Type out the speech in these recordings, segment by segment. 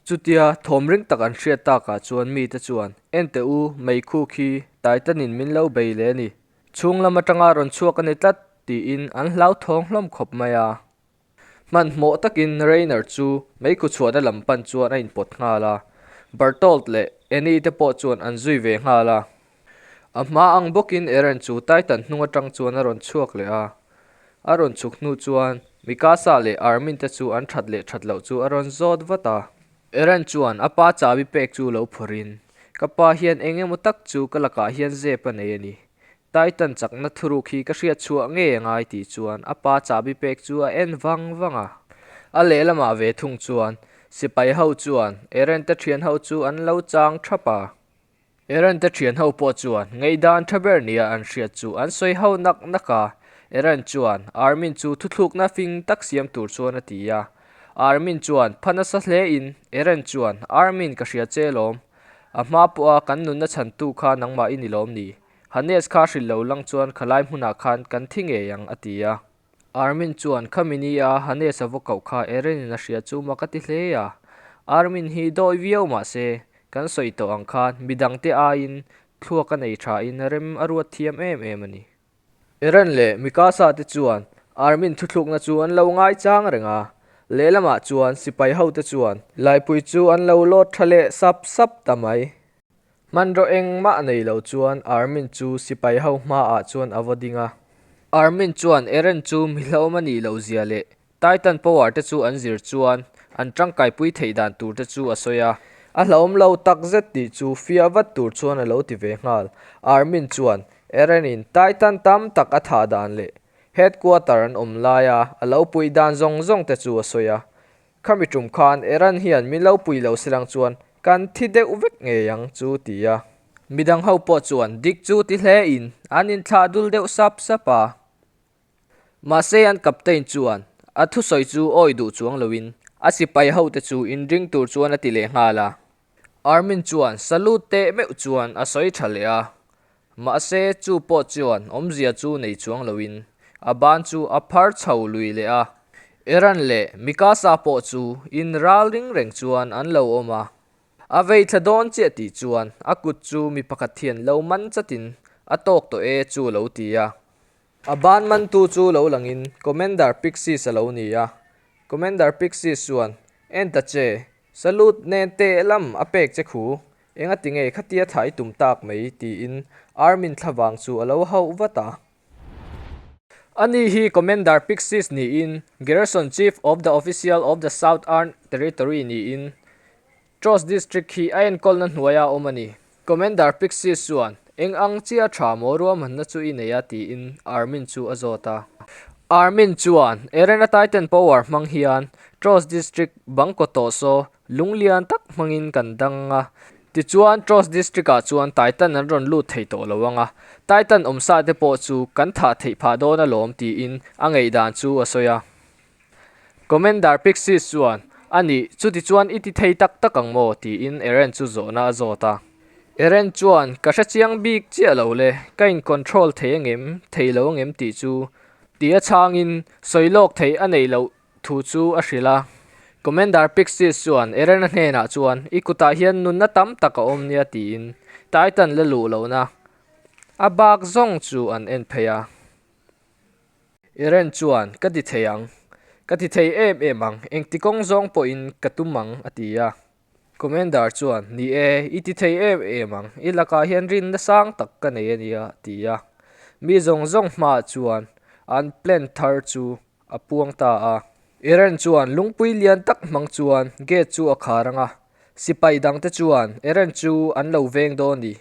Chutia thawm ring tak an hriat takah chuan mite chuan, En teh u, meikhu khi Titan-in min lo bei leh a ni. Chhung lam atanga rawn chhuak a ni tlat, tiin an hlauthawng hlawm khawp mai a. Hmanhmawh takin Rainer chu meikhu chhuahna lam pan chuan a inpawt nghal a, Bertolt leh Annie te pawh chuan an zui ve nghal a. A hma ang bawkin Eren chu Titan hnung atang chuan a rawn chhuak leh a. A rawn chhuk hnu chuan Mikasa leh Armin te chu an that leh that loh chu a rawn zawt vat a. Eren chuan a pa chabi pek chu lo phawrhin, Ka pa hian eng emaw tak chu ka lakah hian zep a nei a ni. Titan chakna thuruk hi ka hriat chhuah ngei a ngai tih chuan a pa chabi pek chu a en vang vang a. A lehlamah ve thung chuan sipai ho chuan Eren te thian ho chu an lo chang thap a. Eren te thian ho pawh chuan ngaihdan tha ber nia an hriat chu an sawi ho nak nak a. Eren chuan Armin chu thuthlukna fing tak siam tur chuan a ti a. Armin chuan pha nasa hle in Eren chuan Armin ka hria che lawm. A hma pawha kan nunna chhantu kha nangmah i ni lawm ni? Hannes kha hrilh lo lang chuan khalai hmunah khan kan thi ngei ang, a ti a. Armin chuan khami ni a Hannes a va koh kha Eren-in a hria chu mak a ti hle a. Armin hi dawi viau mah se, kan sawi tawh ang khan midangte aiin thluak a nei thain rem a ruat thiam em em a ni. Eren leh Mikasa te chuan Armin thuthlukna chu an lo ngaichang reng a, lehlamah chuan sipai hote chuan laipui chu an lo lawt tha leh sap sap ta mai. Hmanraw engmah nei lo chuan Armin chu sipai ho hmaah chuan a va ding a. Armin chuan Eren chu mi hlauhawm a nih loh zia leh Titan power te chu an zir chuan an tangkaipui theih dan tur te chu a sawi a. A hlauhawm lo tak zet tih chu fiah vat tur chuan a lo ti ve nghal. Armin chuan Eren in Titan tam tak a thah dan leh Headquarter an awm laia a lo puih dan zawng zawng te chu a sawi a. Khami tum khan Eren hian min lo pui lo silang chuan kan thi deuh vek ngei ang chu ti a. Midang ho pawh chuan dik chu ti hle in an inthlah dul deuh sap sap a. Mahse an captain chuan a thusawi chu awi duh chuang loin a sipai hote chu inring tur chuan a ti leh nghal a. Armin chuan salute teh meuh chuan a sawi tha leh a, mahse chu pawh chuan awmzia chu nei chuang loin a ban chu a phar chho lui leh a. Eren leh Mikasa pawh chu in ral ring reng chuan an lo awm a. A vei thla dawn chiah tih chuan a kut chu mi pakhat hian lo man chatin a tawk tawh e chu a lo ti a. A ban mantu chu lo langin Commander Pixis a lo ni a. Commander Pixis chuan, En ta che, salute nen teh lam a pek che khu, engati nge khatia thai tum tak mai tiin Armin thlavang chu a lo hauh vat a. Ani hi Commander Pixis niin Garrison Chief of the Official of the Southern Territory niin Tross District hi a enkawlna hnuaia awm a ni. Commander Pixis chuan, Eng ang chia tha maw ruahmanna chu i nei a? tiin Armin chu a zawt a. Armin chuan, Erena Titan Power hmang hian Tross District bang kaw tawh saw lunglian tak hmangin kan dang a. Tichuan Tross District ah chuan Titan an rawn lut thei tawh lo ang a, Titan awmsa te pawh chu kan thah theih phah dawn alawm tiin a ngaihdan chu a sawi a. Commander Pixis chuan, A nih, chuti chuan i ti thei tak tak ang maw? tiin Eren chu zawhna a zawt a. Eren chuan, Ka hre chiang bik chiah lo le, ka in control thei angem, thei lo angem tih chu ti a chhangin sawi lawk theih a neih loh thu chu a hrilh a. Commander Pixis chuan Eren-a hnenah chuan, I kutah hian nunna tam tak a awm nia tiin Titan la luh lohna a bak zawng chu an en phei a. Eren chuan, Ka ti thei ang. Ka ti thei em em ang. Engti kawng zawng pawhin ka tum ang, a ti a. Commander chuan, Ni e, i ti thei em em ang. I lakah hian rinna sang tak ka nei a nia, a ti a. Mi zawng zawng hmaah chuan an plan thar chu a puang ta a. Eren chuan lungpui lian tak hmang chuan gate chu a khar ang a. Sipai dangte chuan Eren chu an lo veng dawn ni.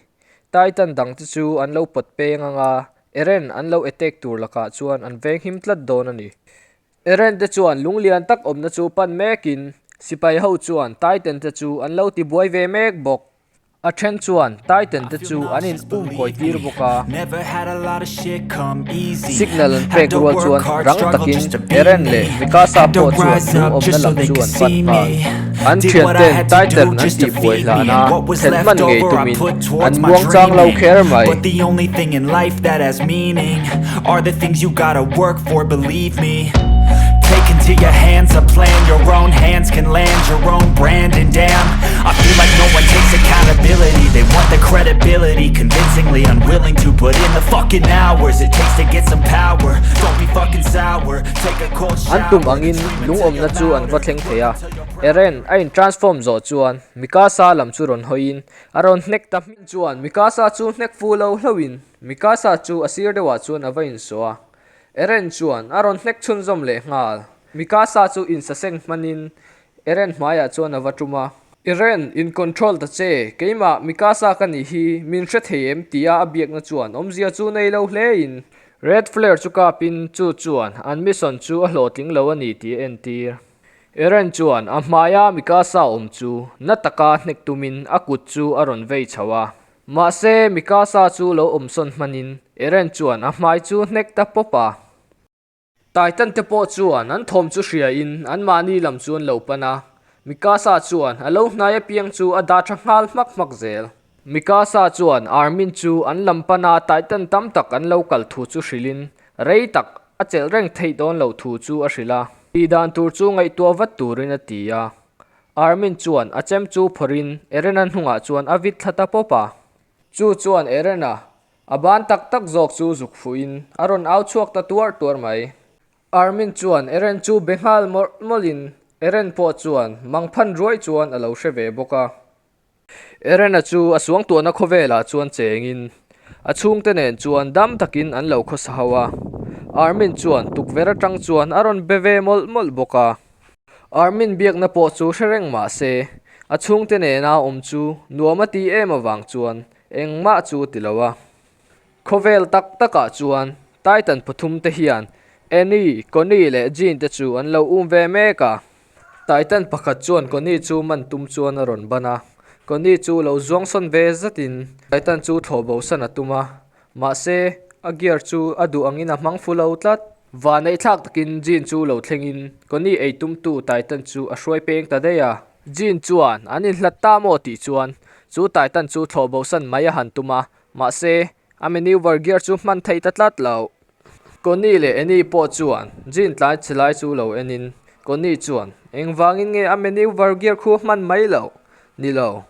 Titan dangte chu an lo pawt peng ang a. Eren an lo attack tur lakah chuan an venghim tlat dawn a ni. Eren te chuan lunglian tak awmna chu pan mekin sipai ho chuan Titan te chu an lo tibuai ve mek bawk. A then chuan Titan te chu an in um kawi tir bawk a. Signal an pek rual chuan rang takin Eren leh Mikasa pawh chuan lung awmna lam chu an pan nghal. An thianten Titan an tihbuai hlana thlen hman ngei tumin an muangchang lo kher mai. Credibility convincingly unwilling to put in the fucking hours it takes to get some power. Don't be fucking sour, take a cold An tum shower. angin Scream until lungawmna you're chu an va louder. thleng thei a. Eren a in transform zawh chuan Mikasa lam chu rawn hawiin a rawn hnek ta hmin chuan Mikasa chu hnek fu lo hlauhin Mikasa chu a sir deuhah chuan a va insawh a. Eren chuan a rawn hnek chhunzawm leh nghal. Mikasa chu insaseng hmanin Eren hmaiah chuan a va tum a. Eren, in control ta che, keimah Mikasa ka nih hi, min hre thei em? tia a biakna chuan awmzia chu nei lo hlein Red Flare chu kapin chu chuan an mission chu a hlawhtling lo a ni tih a entir. Eren chuan a hmaia Mikasa awm chu na taka hnek tumin a kut chu a rawn vei chho a. Mahse, Mikasa chu lo awmsawn hmanin Eren chuan a hmai chu hnek ta pawp a. Titan te pawh chuan an thawm chu hria in an mahni lam chu an lo pan a, Mikasa chuan a lo hnai apiang chu a dah tha nghal hmak hmak zel. Mikasa chuan Armin chu an lam pan a Titan tam tak an lo kal thu chu hrilh in rei tak a chelh reng theih dawn loh thu chu a hrilh a, tih dan tur chu ngaihtuah vat turin a ti a. Armin chuan a chem chu phawrh in Erena hnungah chuan a vit thla ta pawp a. Chu chuan Erena A ban tak tak zawk chu zuk fuhin a rawn au chhuak ta tuar tuar mai. Armin chuan Eren chu be nghal mawlh mawlhin Eren pawh chuan mangphan ruai chuan a lo hre ve bawk a. Erena chu a suangtuahna khawvelah chuan chengin a chhungte nen chuan dam takin an lo khawsa ho a. Armin chuan tukverh atang chuan a rawn be ve mawlh mawlh bawk a. Armin biakna pawh chu hre reng mah se a chhungte nena awm chu nuam a ti em avang chuan Engmah chu ti lo a. Khawvel tak takah chuan Titan pathum te hian Annie, Connie leh Jean te chu an lo um ve mek a. Titan pakhat chuan Connie chu man tum chuan a rawn ban a. Connie chu lo zuangsawn ve zatin Titan chu thlawh bosan a tum a. Mahse, a gear chu a duh angin a hmang fu lo tlat. Vaneihthlak takin Jean chu lo thlengin Connie ei tumtu Titan chu a hruai peng ta daih a. Jean chuan an inhlat ta maw tih chuan chu Titan chu thlawh bosan mai a han tum a, mahse, a maneuver gear chu hman theih ta tlat lo. Connie leh Annie pawh chuan Jean tlai chhe lai chu lo enin Connie chuan engvangin nge a maneuver gear khu hman mai loh? Ni lo,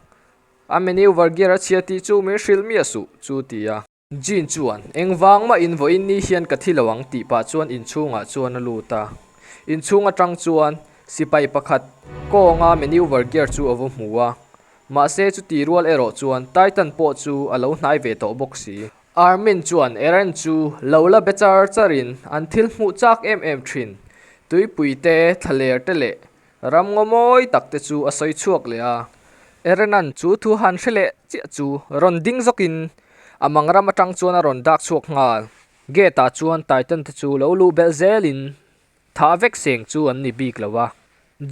a maneuver gear a chhia tih chu min hrilh miah suh, chu ti a. Jean chuan, Engvang mah in vawiin ni hian ka thi lo ang tih pah chuan inchhungah chuan a lut a. Inchhung atang chuan sipai pakhat kawnga maneuver gear chu a va hmu a. Mahse chuti rual erawh chuan Titan pawh chu a lo hnai ve tawh bawk si. Armin chuan Eren chu lo la be char charin an thil hmuh chak em em thin. Tuipui te, thlaler te leh ram ngaw mawi tak te chu a sawi chhuak leh a. Erenan chu thu han hre leh chiah chu rawn ding zawkin a mang ram atang chuan a rawn dak chhuak nghal. Gate ah chuan Titan te chu lo luh belh zelin thah vek seng chu an ni bik lo a.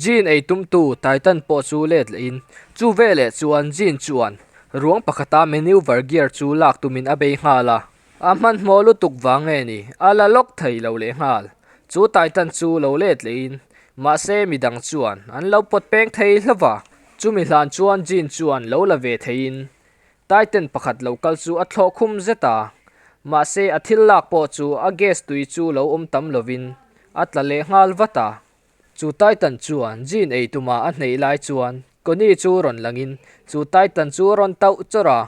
Jean ei tumtu Titan pawh chu let lehin chu veleh chuan Jean chuan ruang pakhata maneuver gear chu lak tumin a bei nghal a. A hmanhmawh lutuk vang nge ni, a la lawk thei lo leh nghal. Chu Titan chu lo let lehin mahse midang chuan an lo pawt peng thei hlauh a. Chumi hlan chuan Jean chuan lo la ve theiin Titan pakhat lo kal chu a thlawh khum zet a, mahse a thil lak pawh chu a gas tui chu lo awm tam lovin a tla leh nghal vat a. Chu Titan chuan Jean ei tuma a hneih lai chuan Connie chu rawn langin chu Titan chu a rawn tauh chawrh a,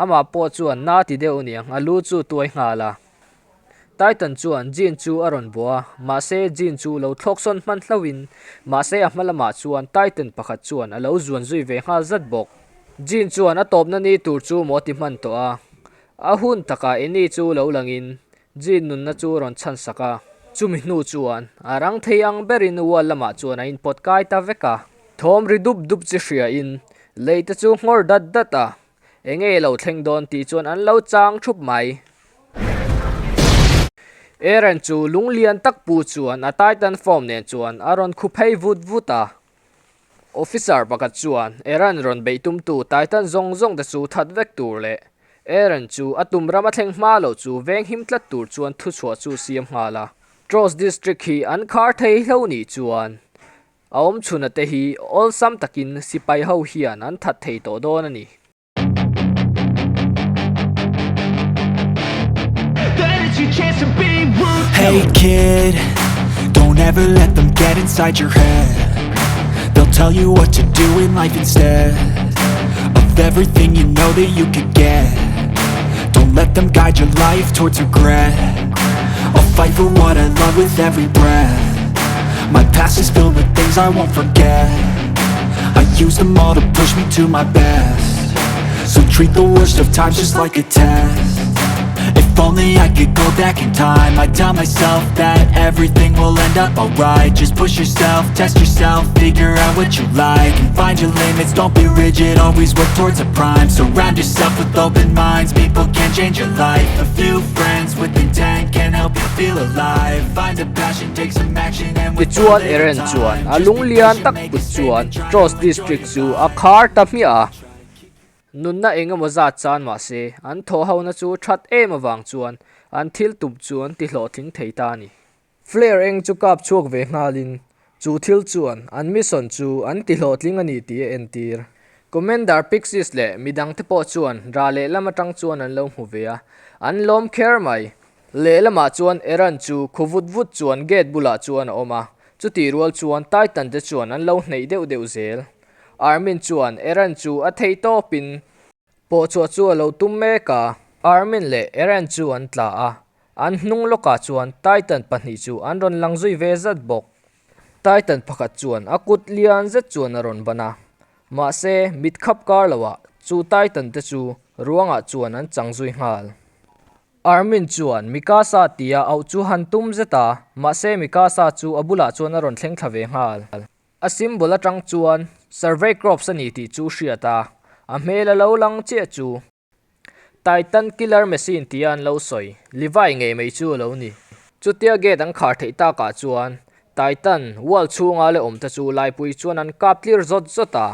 amah pawh chuan na ti deuh niang a lu chu tuai nghal a. Titan chuan Jean chu a rawn bawh a, mahse Jean chu lo thlawk sawn hman hlauhin, mahse a hma lamah chuan Titan pakhat chuan a lo zuan zui ve nghal zat bawk. Jean chuan a tawpna ni tur chu maw ti hman tawh a, a hun takah Annie chu lo langin Jean nunna chu rawn chhan sak a. Chumi hnu chuan a rang thei ang berin wall lamah chuan a inpawt kai ta vek a, thawm ri dup dup chi hriain lei te chu nghawr dat dat a, Enge lo thleng dawn tih chuan an lo chang thup mai. Eren chu lung lian tak pu chuan a Titan form nen chuan a rawn khu phei vut vut a. Officer pakhat chuan Eren rawn beih tumtu Titan zawng zawng te chu that vek tur leh Eren chu a tum ram a thleng hma loh chu venghim tlat tur chuan thuchhuah chu siam nghal a. Tross District hi an khar thei hlo nih chuan A awm chhuna te hi awlsam takin sipai ho hian an that thei tawh dawn a ni. Hey kid, don't ever let them get inside your head. They'll tell you what to do in life instead of. With everything you know that you could get. Don't let them guide your life towards regret. I'll fight for what I love with every breath. My past is filled with things I won't forget. I use them all to push me to my best. So treat the worst of times just like a test. If only I could go back in time, I'd tell myself that everything will end up alright. Just push yourself, test yourself, figure out what you like, and find your limits, don't be rigid, always work towards a prime. Surround yourself with open minds, people can change your life. A few friends with intent can help you feel alive. Find a passion, take some action, and with a Tichuan little Eren time, chuan a just be lunglian patient, tak make a put chuan statement, try Tross to enjoy District your chu a life. khar ta hmiah a. Nunna eng emaw zat chan mah se, an thaw hona chu that em avang chuan an thil tum chu an ti hlawhtling thei ta a ni. Flare eng chu kap chhuak ve nghalin chu thil chuan an mission chu an ti hlawhtling a ni tih a entir. Commander Pixis leh midangte pawh chuan ra lehlam atang chuan an lo hmu ve a, an lawm kher mai. Lehlamah chuan Eren chu khu vut vut chuan gate bulah chuan a awm a, chutih rual chuan Titan te chuan an lo hneih deuh deuh zel. Armin chuan Eren chu a thei tawpin pawh chhuah chu a lo tum mek a. Armin leh Eren chu an tla a, an hnung lawkah chuan Titan pahnih chu an rawn lang zui ve zat bawk. Titan pakhat chuan a kut lian zet chuan a rawn ban a, mahse mit khap kar loah chu Titan te chu ruangah chuan an chang zui nghal. Armin chuan Mikasa tia auh chu han tum zet a, mahse Mikasa chu a bulah chuan a rawn thleng thla ve nghal. A symbol atang chuan Survey Corps a ni tih chu hriat a, a hmel a lo lang chiah chu. Titan Killer Machine tia an lo sawi, Levi ngei mai chu a lo ni. Chutia gate an khar theih takah chuan Titan wall chhunga la awm te chu laipui chuan an kap tlir zawt zawt a.